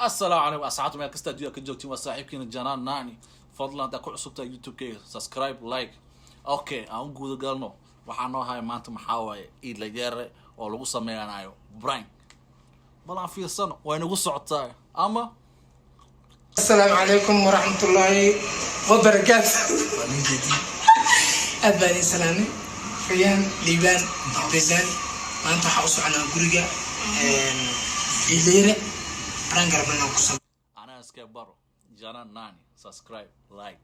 Assalaamu calaykum asxaabta, meel kasta adduunya ka joogtiin, waa saaxiibkiina Janaan Nani. Fadlan haddaa ku cusubtahay YouTube-kayga, subscribe, like. Okay, aan u guda galno. Waxaa noo haya maanta maxaa waaye? Iidle Yare oo lagu sameynayo prank. Bal aan fiirsano, way nagu socotaa ama. Asalaamu calaykum waraxmatullaahi wabarakaatu. Aad baan idin salaamay, Rayaan, Liibaan, Rezaan. Maanta waxaa u soconaa guriga Iidle Yare, prank rabnaa ku Anaa iska baro Janaan Nani, subscribe, like.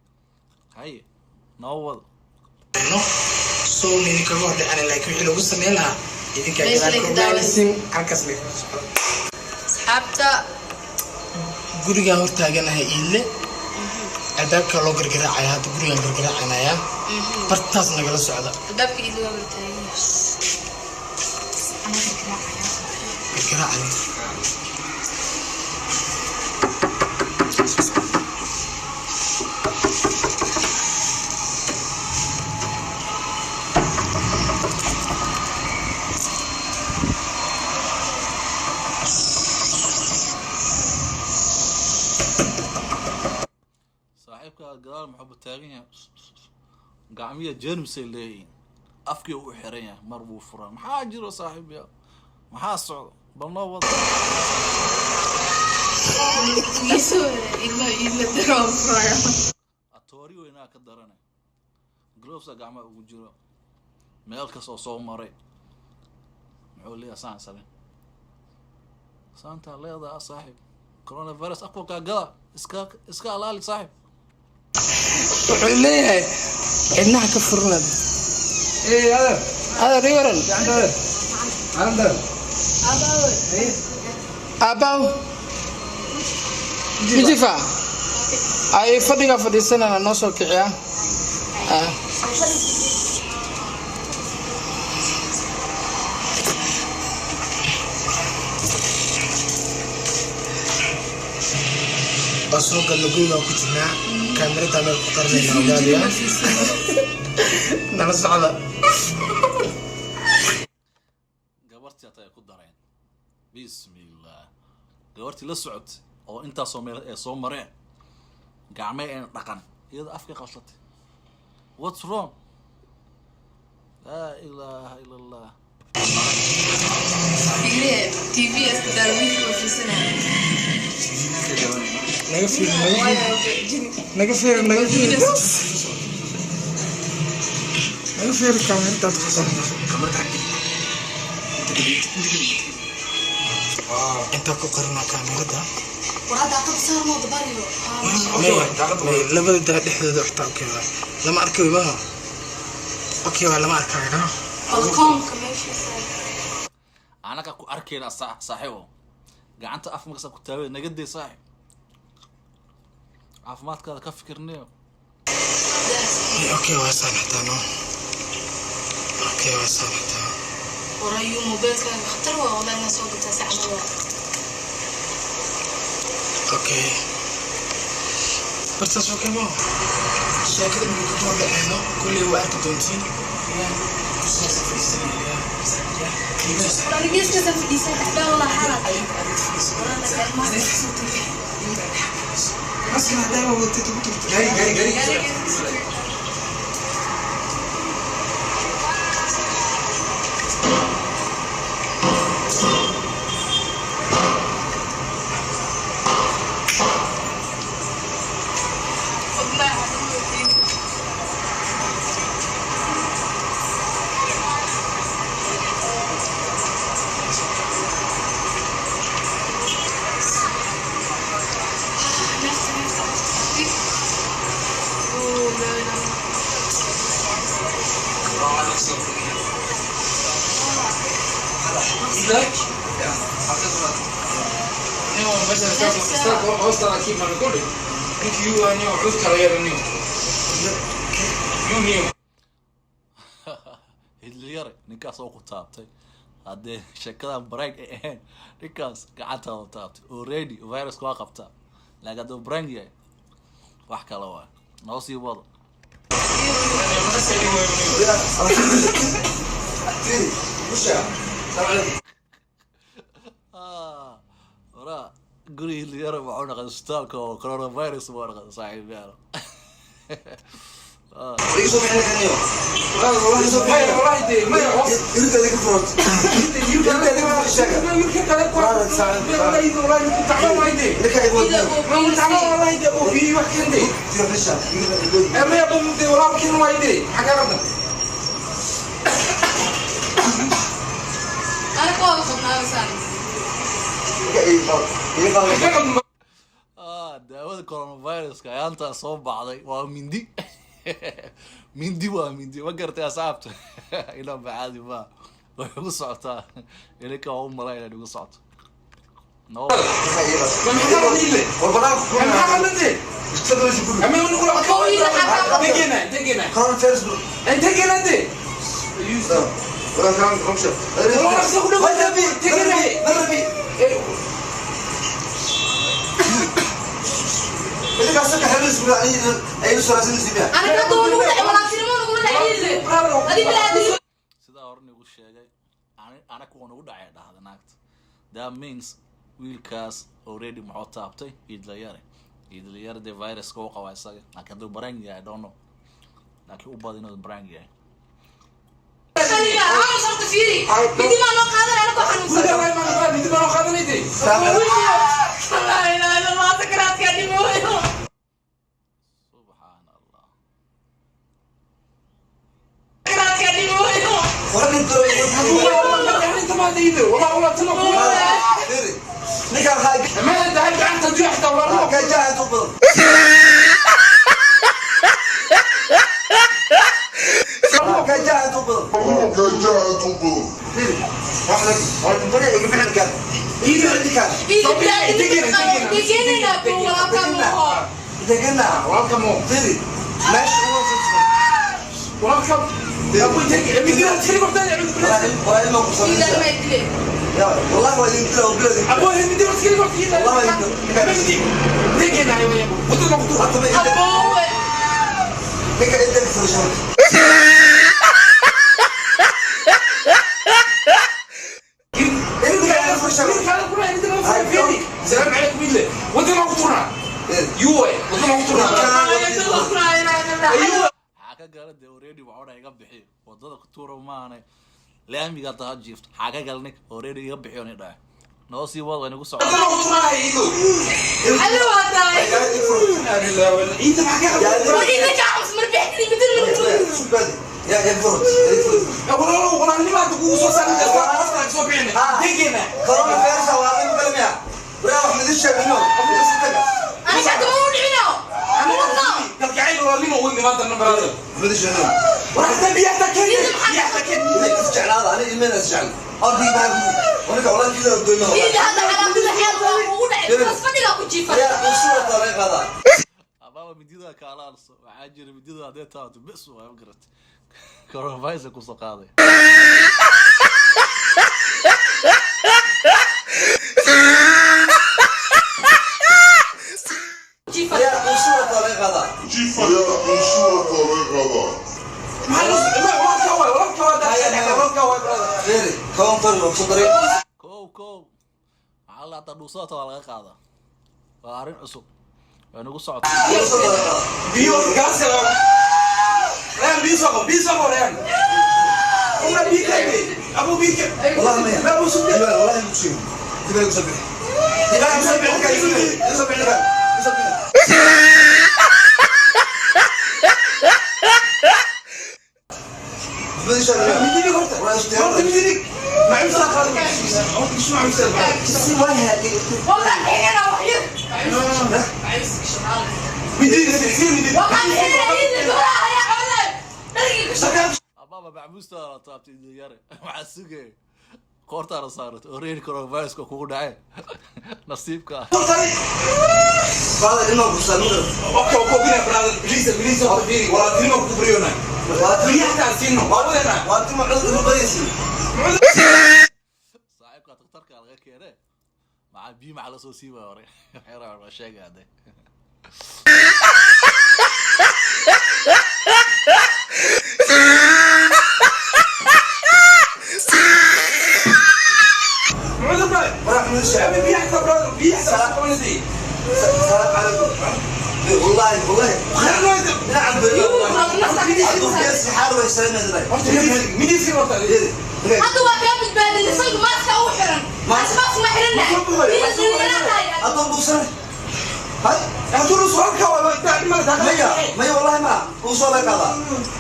Haye, noo wado. Sameyno so nini kaga hor dhicana, laakiin wixii lagu sameyn lahaa idinkaa Meesha gadaal lay ka ka ogaanaysin. Halkaas lay kaga socdo. Asxaabta. Gurigaan hortaaganahay Iidle, albaabka loo gargaraacaya. Hadda gurigaan gargaraacanayaa, bartaas nagala socda. Albaabka Iidle waa bartaagan. Anaa garaacaya. Gargaraacaya. Saaxiibka gadaal muxuu taagan yahay? Gacmiya jermisay leeyihiin, afkii u xiran yahay, mar wuu furaa. Maxaa jiro, saaxiib ya? Maxaa socdo? Bal noo wado. Ilmo Iidle daroo furaya. Atoori weynaa ka darane, glovesa gacmaha ugu jiro, meel kasta oo soo maray. Muxuu leeyahay? Saan same saantaa leedaha, saaxiib. Coronavirus afka kaa gala, iska alaali, saaxiib. Wuxuu leeyahay cidnaha ka furnad. Adeer, ii waran aabbaw mijifa ay fadhiga fadhiisanana noo soo kiciya. Ah. Waa soo galna, gurigaan ku jirnaa, kaamirada meel ku qarinayna. Ogaadaya, nala socda. Gabartii hataa ay ku dareen. Bismillah, gabartii la socotay oo intaasoo meel ay soo mareen, gacmay ayna dhaqan, iyada afkay qabsatay. What's wrong? Laa ilaaha ila Allah. Fiiriye TV iska daalwiilka oo fiirsanaya. Naga fiiri, naga fiiri, naga fiiri, naga fiiri, naga fiiri. Kaamiradaad ku intaa ku qarina kaamirada. War hadda qab saarno dabariyo. May, labada daa dhexdooda waxtaa. Okay, waa lama arkayo maha. Okay, waa lama arkayo no. Balkoonka meeshiisa. Anaga ku arkayna, saaxiibo. Gacanta af markasa ku taaway, naga day, saaxiib. Caafimaadkaada ka fikirnayo. May, okay, waa saan xataa no. Okay, waa saan xataa. Warayu mobilkaaga khatar waa, wallahi inaa soo gataa si camal waa. Okay, bartaas okay ma. Sheekada markii ka hor dhaceyno kulley waa arki doontiin. Kursigaas fadhiisanaya. War geeskaasa fadhiisan tacbaan walaa xalaad. Maskana haddaa wadatay ugu tagto. Gaariga. Hoostaada keep on recording. Ninkii yuu niyo cudka laga yaaba niyo. Yuu niyo. Iidle Yare ninkaas oo ku taabtay, haddee sheekadan prank ay ahayn, ninkaas gacantaada taabtay, already viruska waa qabtaa. Laakiin hadduu prank yahay, wax kale waa. Noo sii wado. Ah, waraa. Guriga Iidlayare wuxuu noqday isbitaalka oo coronavirus buu noqday, saaxiib yaal. والله دي ما يعرف. Irida iga furot. Ana ku wada qabnaa saan. Ah, daawada coronaviruska ayaantaa soo baxday waa mindi, mindi waa mindi, ma garatay asxaabta? Ilaa caadi ma way ugu socotaa ilinka, waa u malay inay ugu socoto no. Ana ka doo nugu dhacay, walaaltinimo nugu dhacay Iidle. Adi bilaadanimo. Sidaa hore nagu sheegay, anaga waa nagu dhacay dhahda naagta. That means wiilkaas already muxuu taabtay Iidlayare. Iidlayare dee viruska u qabaa isaga, laakiin hadduu prank yahay, I don't know, laakiin u badan inuu prank yahay. Aniga aamus horta, fiiri. Mindi maa noo qaadan anagoo xanuunsan. Laa ilaaha illa Allah, sakaraadkaa dhimooyo. Subxaan Allah. Sakaraadkaa dhimooyo. Iidle bilaadanimo qabo. Degenayna buu walaalkaa muuqo. Iidle ma dile. والله ما يمكن بلادي. Aboowe. Ninka inta ka furasho. السلام عليكم إلا ودنا وطرنا يوه ودنا وطرنا. ايوه. Maxaa ka gala dee? Already waxuu dhahay iga bixiyo wadada ku tuura maahane, laamiga hadda ha jiifto. Xaa ka galnay? Already iga bixiyo ni dhahay, noo sii wad, way nagu socda. ودنا وطرنا ايدو. Cali waa tahay. انت معك. War Iidle ka aamus, mar bixin midin lagu tuuro. يا يا فرط. والله والله ما تقول صوص انا سو بينا دقينا. كورونا فيروس waa in galmaya waraa wax midin sheegno abu istaga. Aniga hadda ma u dhicino. Ma wadno. kalgacayl walaalnimo weyn maanta nambarada. Midin sheegno. War hataa biyaha keen, biyaha keen. Idin is jeclaada, ani ilmena is jecel ardi baa wanka walaa jida doyno. Iidle hadda calaa kulli xaal waa ugu dhacay. Bas fadhiga ku jiifan. Ya usura tariiqada. Abaaba midida kaalaalso waxaa jira, midida haddee taabato bes waa, ma garatay? Coronavirus kusoo qaaday. Jiifan. Ya usura tariiqada. Maxaa loo walaalka waa walaalka waa brother. Firi counter oo soo daray. Kow kow maxaa la hataa dhuusada waa laga qaadaa, waa arrin cusub, way nagu socota. Usura tariiqada. Biyo gaas rayaan, biyo soo qabo, biyo soo qabo rayaan. Umra biyo keen, abu biyo keen. والله ما ما abu soo والله ما تشيل تبي يسبح يسبح يسبح يسبح. Midigi horta horta midig macmuusa qaadan horta isma macmuusa. والله حين وحيد. Midig si midig. والله حين Iidle golaha ya colaad. Dhargii ku shaqo. Abaaba macmuusta la taabtay Iidlayare, waxaa sugaya qoortaana saaratay already coronaviruska kugu dhacee nasiibka. Okay, okay, bina brother, please, please, horta fiiri walaaltinimo ku briyona biyaha taa siino waa wadeena. Saaxiibka daktarka laga keene maxaa biyo maxaa lasoo siibaya hore, waxay rabaan waa sheegaya hadde. Mucudur baa. Biyo xataa, brother, biyo xataa soo qabanaysa. السلام عليكم، والله والله. نعم بالله. Horta midiisi horta. Hadda waa kaa badbaadin, isagu maaska u xiran. Maas ma xirana. أظن بوصل هاي. Hadduu soo ka waa ma مية مية، والله ما وصل لك هذا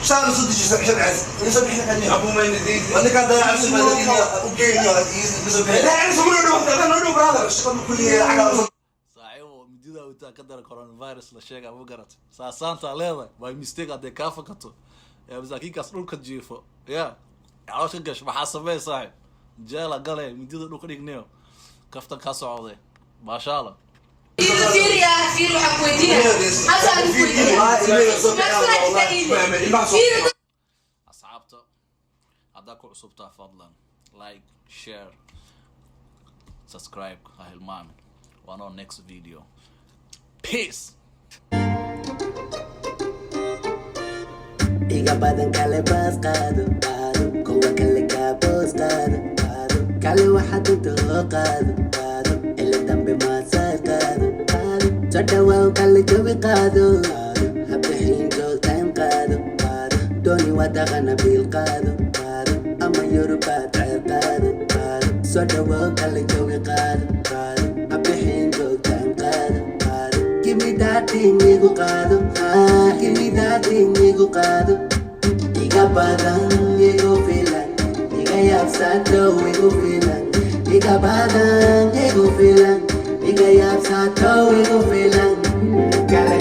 شان صدق شبعت يسبح لك. Abu mayn. وانا كان ضايع عرس وكيل. La celiso ma dhow, ma dhow, brother. كلية عقل. Saaxiibo, midida wataa ka dara coronavirus la sheega, ma garat? Saasaantaa leedahay by mistake hadday kaa fakato ee masaakiinkaas dhulka jiifo ya caloosh ka gash, maxaa sameey, saaxiib? Jeela gale. Midida dhulka dhignayo, kaftan kaa socday, maasha Allah. Fiiri, fiiri, waxaan ku weydiinaya. Hal su'aal ku weydiinaya. Fiiri. Asxaabta, haddaa ku cusubtaa, fadlan like, share, subscribe ha hilmaamin. Waa noo next video. Peace. Iga badan kale baas qaado qaado, kuwa kale kaa boos qaado qaado, kale waxaad inta hoo qaado qaado, ila dambe maasaad qaado qaado, soo dhawaaw, kale jawi qaado qaado, habixin joogtaan qaado qaado, dooni wadaqana biil qaado qaado, ama Yorubaad ceer qaado qaado, soo dhawaaw, kale jawi qaado qaado, habixin joogtaan qaado qaado. Give me that thing, igu qaado, ah, give me that thing, igu qaado. Iga badan igu filan, iga yaabsato igu filan, iga badan igu filan, iga yaabsato igu filan. Kale.